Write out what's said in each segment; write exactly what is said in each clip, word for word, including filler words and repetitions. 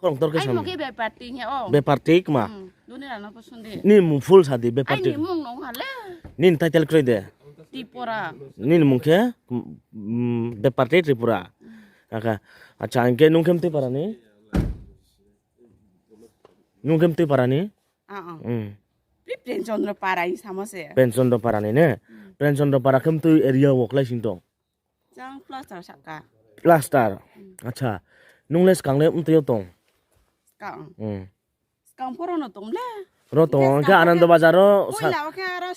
Khorang tor khe sam. Bepar ti kma. Hmm, duni rano pho sung di. Nini mung full sa di, bepar ti. Aini mung nung ha le. Nini title kroi de? Tripura. Nini mung khe? Hmm, bepar ti Tripura. Hmm. Aka, acha, hing khe nung khe mtui para ni? Nung khe mtui para ni? Ah, ah. Hmm. Pri Premchandra para ni samo se. Premchandra para ni ne? Hmm. Premchandra para khe mtui area wo klái sing tong? Jang plaster saka. Plaster. Hmm. Acha. Nung le skang le mtui yo tong? Skang. Hmm. Skang pho ro no tong le. Ro tong, hing khe Anando Bazar ro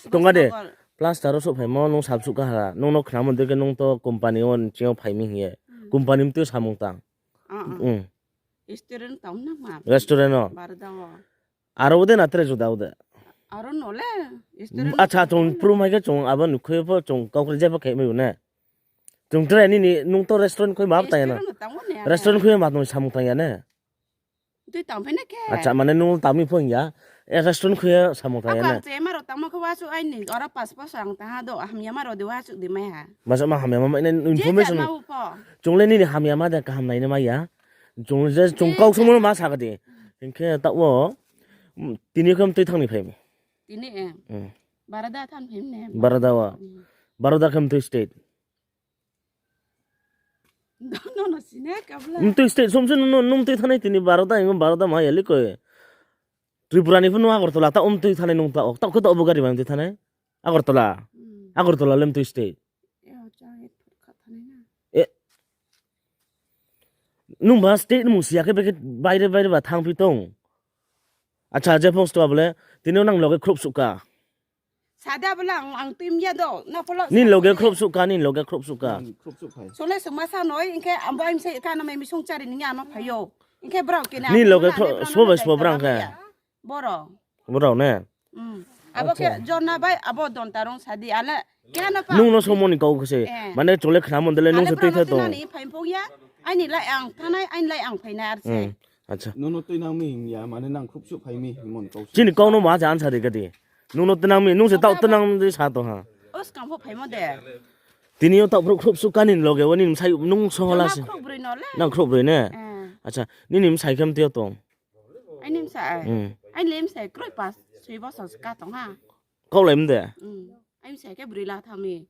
tong ga de. Plaster ro souhphaimo nung sabsuh ka ha. Nung no khnamo de khe nung to company wo nching yo phai mi hing ye. Hmm. Company mtui samung tang. Ah, ah. Hmm. Restaurant tong na ma. Restaurant no. Baroda wo. Aro ode na tre juda ode? Aro no le, restaurant. Acha, chung prum hai khe chung abo ni khui pho chung kau khe jepho khe mai ne. Chung tre nini nung to restaurant khui ma tang ya na. Restaurant no tang ou ne. Restaurant khui ma tong samung tang ya ne. Tui tang phai na khe. Acha, mane nung tang mi pho hing ya. E restaurant khui samung tang ya ne. Ako ang chema ro tangmo khe wasu aini oro pas bosor ang tang ha do, hamyama ro de wasu de mai ha. Masa ma hamyama mai ne information. Je jama u pho. Chung le nini hamyama de kaham nai ne mai ya. Chung je, chung kau sumo ma sa ka di. Hing khe taoh wo, mm, tini khe mtui thang ni phai mi? Tini, eh. Hmm. Baroda than phim ne. Baroda wa. Hmm. Baroda khe mtui state. Dono no sine kabla. Mtui state som se nung, nung mtui thanai tini Baroda, hing Baroda ma ya li koi. Tripura ni pho nung Agartala, taoh mtui thanai nung taoh. Taoh khe taoh bo gari bai mtui thanai. Agartala. Hmm. Agartala le mtui state. E, nung ba state ni mung siya khe bekhe baire baire ba thang phi tong. Acha, je phong sto bole, tini nang loge khrouh suh ka. Sada bole ang, ang tuim ya do, na polo. Nini loge khrouh suh ka, nini loge khrouh suh ka. Hmm, khrouh suh phai. Sole sungma sa noi, hing khe ang bo aimsa ka na mai misung chari ni ano phai yo. Hing khe brao kena. Nini loge khrouh, sbo bai sbo brang khe. Boro. Boro ne? Hmm. Abo khe Jona bai abo Dontarong sadi ale. Keno pa. Nung no somo ni kau khe se. Eh. Mane chole khna mon dele nung se tui the tong. Nani phai phung ya. Aini lai ang thanai, aini lai ang phainai ar se. Hmm. Acha. Nung no tui nang mi hing ya, mane nang khrouh suh phai mi hing mon kau se. Chini kau no ma cha answer ri ka di. Nung no tui nang mi, nung se taoh tui nang di sa tong ha. O skang pho phai mo de. Tini yo taoh brouh khrouh suh ka nini loge wo nini bsai nung so la se. Nang khrouh broi ne? Eh. Acha, nini bsai khe mtui yo tong? Aini bsai? Hmm. Aini le bsai kroi pas, soi bosor ka tong ha. Kau lai mde? Hmm. Aini bsai khe broi la tha mi.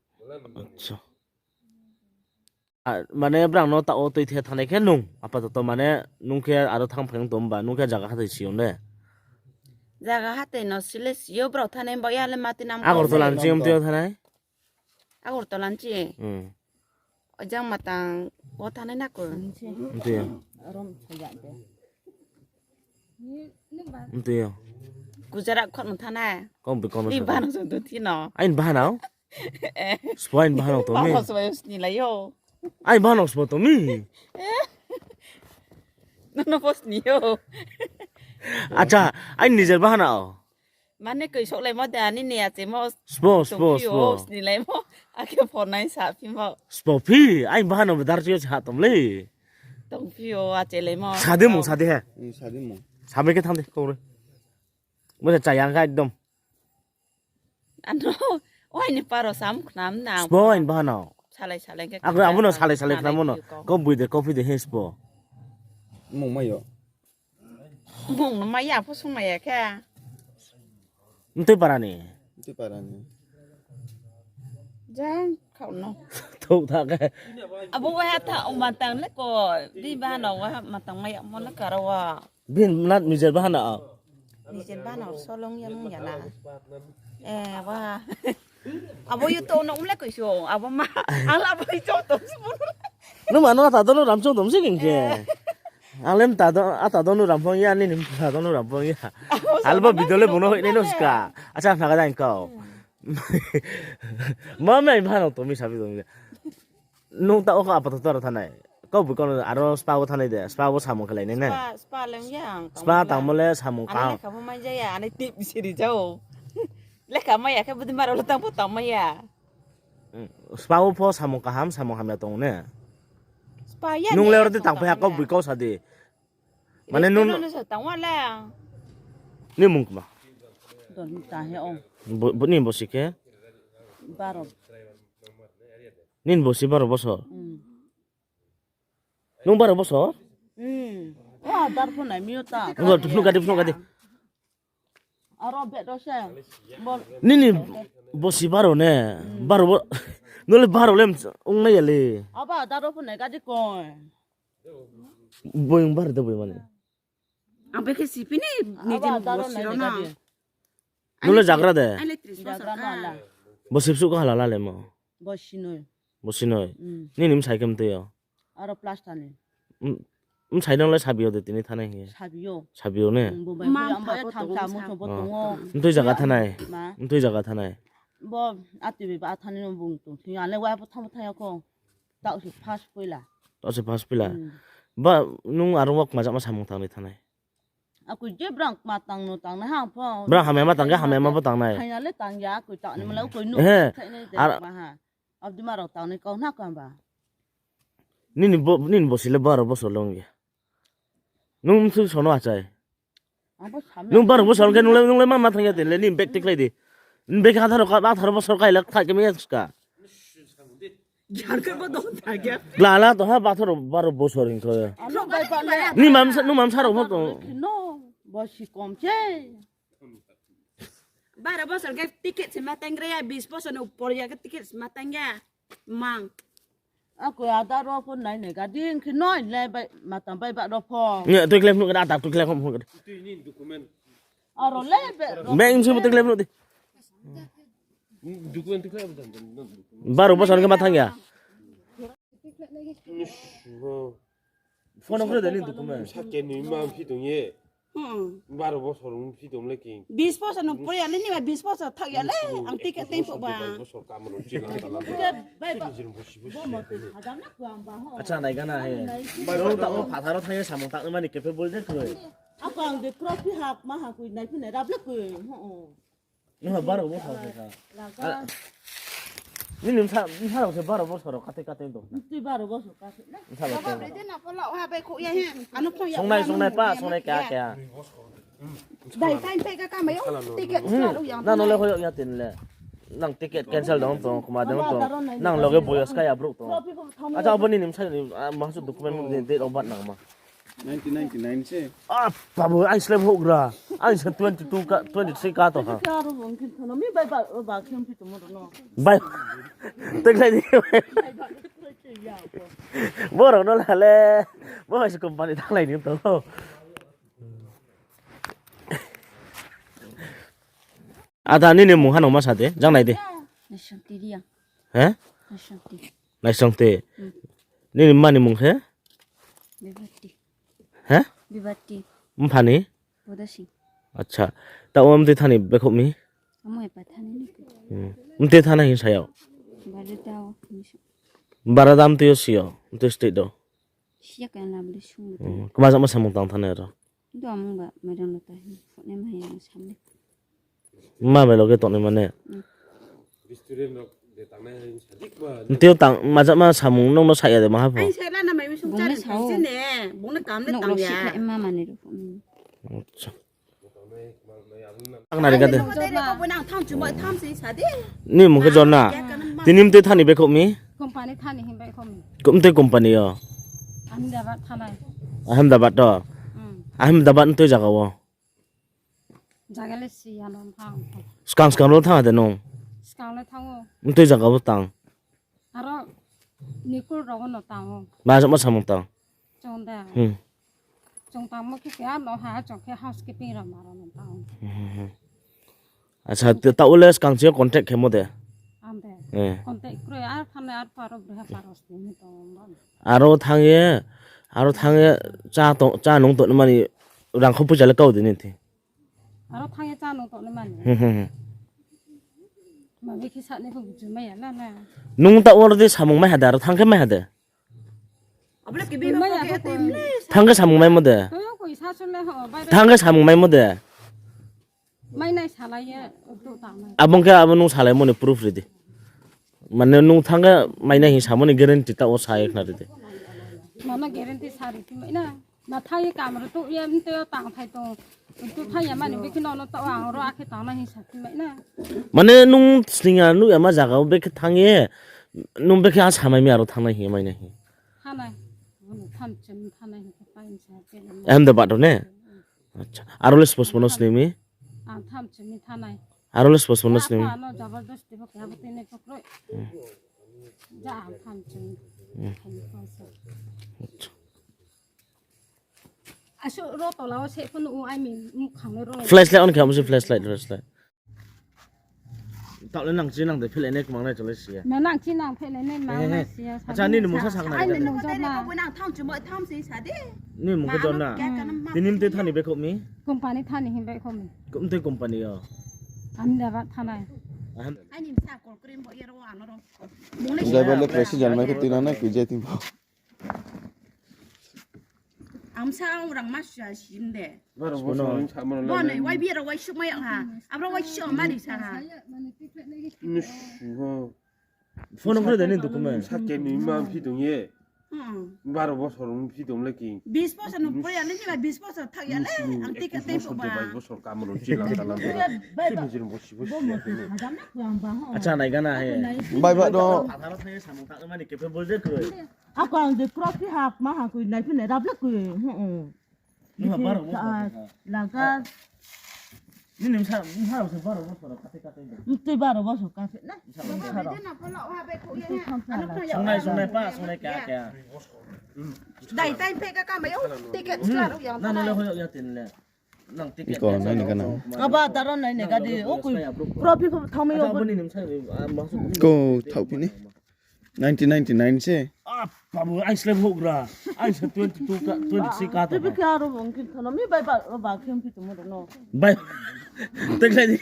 Acha. A, mane brang no taoh wo tui the thanai khe nung, apatoto mane nung khe aro thang phai tong ba, nung khe zaga hathai si yo ne? Zaga hathai no sile si yo, brao thanai ba ya le mati nam Agartala ni ching yo mtui yo thanai? Agartala ni ching? Hmm. Ojang matang wo thanai na ko. Mtui yo. Mtui yo. Gujarat khot no thanai. Kau bikau no ni sa. Bahano song to thi no. Aini bahano? Eh. Spo aini bahano to mi. Bahano spo sni lai yo. Aini bahano spo to mi. Nono pho sni yo. Acha, aini nijer bahano. Mane koi sok lai mo de ani ni ache mo. Spo, spo, spo. Sni lai mo. Ake phone nai sa phi mo. Spo phi, aini bahano bedar chiyo sa tom le. Tong phi o ache lai mo. Sade mung, sade he. Hmm, sade mung. Sabe khe thang de, kau re. Mo se chayang kha ekdom. Ano, oi ni paro sam khnam na. Spo aini bahano. Salai salai khe. Ako abo no salai salai khnamo no. Kau bui de, kau phi de he spo. Mung mai yo. Mung no mai ya pho sung mai ya khe. Mtui para ni. Mtui para ni. Jang khau no. Thou tha khe. Abo wa ha tha o matang le ko di bahano wa ha matang mai ya mo le karo wa. Bin nat nijer bahano. Nijer bahano solong ya mung ya na. Eh, wa. Abo yo to no umle koi so, abo ma. Ang la abo yo to si mo. Nung ma no ata dono ram chong tom si king ke. Ang le mta do, ata dono ram phong ya, nini mta dono ram phong ya. Albo video le bono hoi nai no ska. Acha, na ga dai kau. Ma mai bahano to mi sabi to mi. Nung ta o kha apato taro thanai. Kau bui kau aro spa wo thanai de. Spa wo samung khe lai nai na. Spa, spa leng ya ang. Spa tangmo le samung kaham. Lekha pho mai ja ya, ani tip siri jao. Lekha mai ya khe budi maro le tang pho tang mai ya. Hmm. Spa wo pho samung kaham, samung hamya tong ne. Spa ya. Nung le oro de tang pha ya kau bui kau sa di. Mane nung no sa tang wa le. Ni mung kma. Don ta he o. Bo, bo ni bo si khe. Baro. Nini bo si baro bosor? Hmm. Nung baro bosor? Hmm. O, Aadhaar pho nai mi yo ta. Phnuh ka di, phnuh ka di. Aro bed ro se. Nini bosi baro ne? Baro bo, nole baro le ong nai ya le. Abo Aadhaar ro pho nai ka di koi. Boing bar de boi mani. Ang bekhe siphi ni, nini bosi ro na. Nole jagra de? Bosi bsuh ka hala la le mo? Bosi noi. Bosi noi. Nini bsai khe mtui yo? Aro plaster ni. Bsai nang le sabi yo de tini thanai hing ye? Sabi yo. Sabi yo ne? Mtui jaga thanai? Mtui jaga thanai? Bo atui bai ba thanai no bung tong thing ya le wa bo thang thang ya kho. Taoh se first poila. Taoh se first poila. Ba nung aro wa kma jakma samung tang ni thanai? Akoi je brang kma tang no tang nai hang pho. Brang hamya ma tang khe hamya ma bo tang nai. Hamya le tang ya, akoi tang ni mala akoi no. He. Abdi ma rao tang ni kau na kamba. Nini bo, nini bosi le baro bosor le ong ya. Nung msu sono achai. Nung baro bosor khe nung le, nung le ma ma thang ya tini le, nini bag tiklai di. Nini bag atharo ka, atharo bosor kai le kthai khe mi ya ska. Glala to ha bathor baro bosor hing kho. Nung mamsa rao pho tong. Bosi kom se. Baro bosor khe ticket se ma tang ya, bis bosor ni upor ya khe ticket se ma tang ya. Mang. Akoi Aadhaar ro pho nai nai ka di hing khe noi le bai matang bai ba ro pho. Nge tui khle phnuh ka di, Aadhaar tui khle phnuh ka di. Aro le be ro. Bag msu tui khle phnuh di. Baro bosor khe ma thang ya. Phone khre de ni document. Sa ke ni ma phi tong ye. Baro bosor phi tong le king. Bis bosor no pore ya le ni ba bis bosor thak ya le. Ang ticket tei pho ba. Bosor kam no chilang talang. Acha nai gana he. Bai ta o phathar o thang ye samung tang mani capable de kroi. Ako ang de trophy hap ma ha kui nai phi nai rap le kui. Nung baro bosor khe kha. Nini bsa, bsa rao se baro bosor rao kate kate tong. Tui baro bosor kate na. Bsa rao tong. Songnai, songnai pa, songnai kya kya. Dai time pe ka kamai yo. Ticket slot u yang. Nang no le hoyok ya tini le. Nang ticket cancel dong tong, kma dong tong. Nang loge boyos kaya brouh tong. Acha abo nini bsa ni, ah, maksud document de, date of birth nang ma. Nineteen ninety-nine se. Ah, babu, ang slem houhgra. Ang se twenty-two ka, twenty-three ka to ha. Aro bung khe thono mi bai ba, ba khe phi tongmo no. Bai. Teklai di. Borok no la le. Bo se company thanglai ni to. Ada nini mung ha nung ma sa de, jang nai de. Naisongti Reang. He? Naisongti. Naisongti. Hmm. Nini mma ni mung khe? Bibati. He? Bibati. Mpha ni? Bodo Sing. Acha. Ta o mtui thani bekhouh mi? Amo epa thani ni. Hmm. Mtui thana hing sa yag? Bara da o hing sa. Bara da mtui yo si yo, mtui state do. Siya ka na bri sung. Hmm. Kma jakma samung tang thani aro? Do amung ba mairang lo ta hin. Phone ma ya sam le. Ma bai loge tongnai mane. Hmm. Restaurant rok de tangnai hai sadik ba. Nteo tang, ma jakma samung nung no sa ya de maha pho. Ang sa la na mai mi sung. Bung le chari sao. Sini, bung le kam le tang ya. Nok lo si ma mani ro. Acha. Ang nari ka de. Ni mung khe Jorna. Tini mtui thani bekhouh mi? Company thani hin bekhouh mi. Mtui company yo? Ahmedabad thanai. Ahmedabad to? Hmm. Ahmedabad mtui jaga wo? Jaga le si ya no thang. Skang skang ro thang de nung? Skang le thang o. Mtui jaga wo tang? Aro Nikul rao no tang o. Ma jakma samung tang? Chung da. Hmm. Chung tangmo khe keha no ha, chung khe housekeeping rao ma rao no tang o. Hmm, hmm, hmm. Acha, ta o le skang se contact khemo de? Ang de. Eh. Contact kroi, ar phano ar paro bri ha paro sini tong o. Aro thang ye, aro thang ye cha tong, cha nung tong mani rang kho puja le kau de ni thi. Aro thang ye cha nung tong ni mani. Hmm, hmm, hmm. Ma bikhi sa ni pho buju mai ya na na. Nung ta oro de samung mai ha de, aro thang khe mai ha de? Abo le kibi mai ya pho ko. Thang khe samung mai mo de? Toyo ko isa sun le ho, bai. Thang khe samung mai mo de? Mai nai salai ye, to ta mai. Abong khe abo nung salai mo ni proof ri di. Mane nung thang khe mai nai hing samo ni guarantee ta o sa ye khna ri di. Mano guarantee sa ri ti mai na. Na thai kam ro to ye mte yo tang thai tong. To thai ya mani bikhi no no to ang ro akhe tang na hin sa ti mai na. Mane nung sning ya nuh ya ma jaga o bikhi thang ye, nung bikhi a samai mi aro thang nai hin mai nai hin. Hanai. Ahmedabad rao ne? Acha. Aro le spos mono sning mi? Aro le spos mono sning mi? Ano jabardasti bo keha bo tini kokroi. Ja ang tham chung. Acha. Asuh ro tola wo se phone u ai mi mukhang no ro. Flashlight on khe amo se flashlight, flashlight. Taoh le nang chi nang de phehlai nai kmang nai chole siya. Ma nang chi nang phehlai nai mang nai siya. Acha, nini mungsa sakna. Ai ni nung joma. Bo nang tham chuma tham se sa de. Nini mungsa jona. Tini mte thani bai khouh mi? Company thani hin bai khouh mi. Kumte company yo? Ahmedabad thanai. Aini msa call krim bo yero ano ro. Driver le price jalmai khe tuinang nai koi je ting bo. Ang sa ang rang ma sia sim de. Baro bo sa rung sa mano. Bo nai wai bira wai suk mai ang ha. Abra wai suk mari sa ha. Nusu ho. Phone number de ni document. Sa ke ni ma phi tong ye. Baro bosor rung phi tong le ki. Bis bosor no pore ale ni ba bis bosor thak ya le. Ang ticket tei bo ba. Bais bosor kamro chilang talang. Sini jin bosi bosi. Acha nai gana he. Bai ba do. Atharo thai samung tak mani ke pe bol je kroi. Ako ang je crop phi hap ma ha koi nai phi nai rap le koi. Nungha baro bosor. Laga. Nini msa, msa rao se baro bosor kate kate de. Mtui baro bosor kate na. Msa rao. Songnai, songnai pa, songnai kya kya. Dai time pe ka kamai o ticket sla rao yang. Nang le hoyok ya tin le. Nang ticket. Ko nai ni kana. Aba daro nai ni gadi o koi. Profi ko thami o. Abo ni nimsa, ah, masuk. Ko thau pini. Nineteen ninety-nine se. Ah, babu, ai slem hogra. Ai se twenty-two ka, twenty-three ka. Tebe ke aro bong kin thono mi bai ba, ba kin pi tumo no. Bai. Teklai di.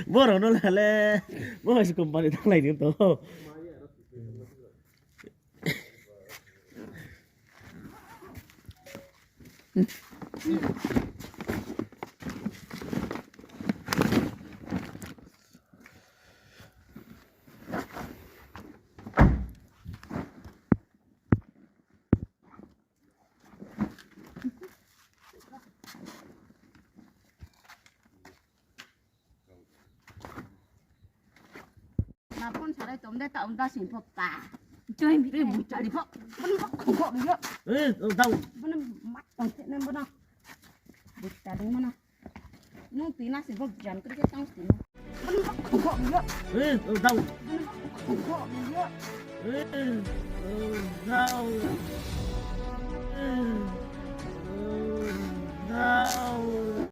Boro no lale. Bo se company tanglai di to. Ma phone sarai tom de ta unda sin pho pa. Join bi bu chari pho. Bun pho ko yo. Eh, tau. Bun ma tong te nem bun. Bu ta dong mana. Nung tina se bo jan kri ke tang tina. Bun pho ko yo. Eh, tau. Bun pho ko yo. Eh, tau. Eh, tau.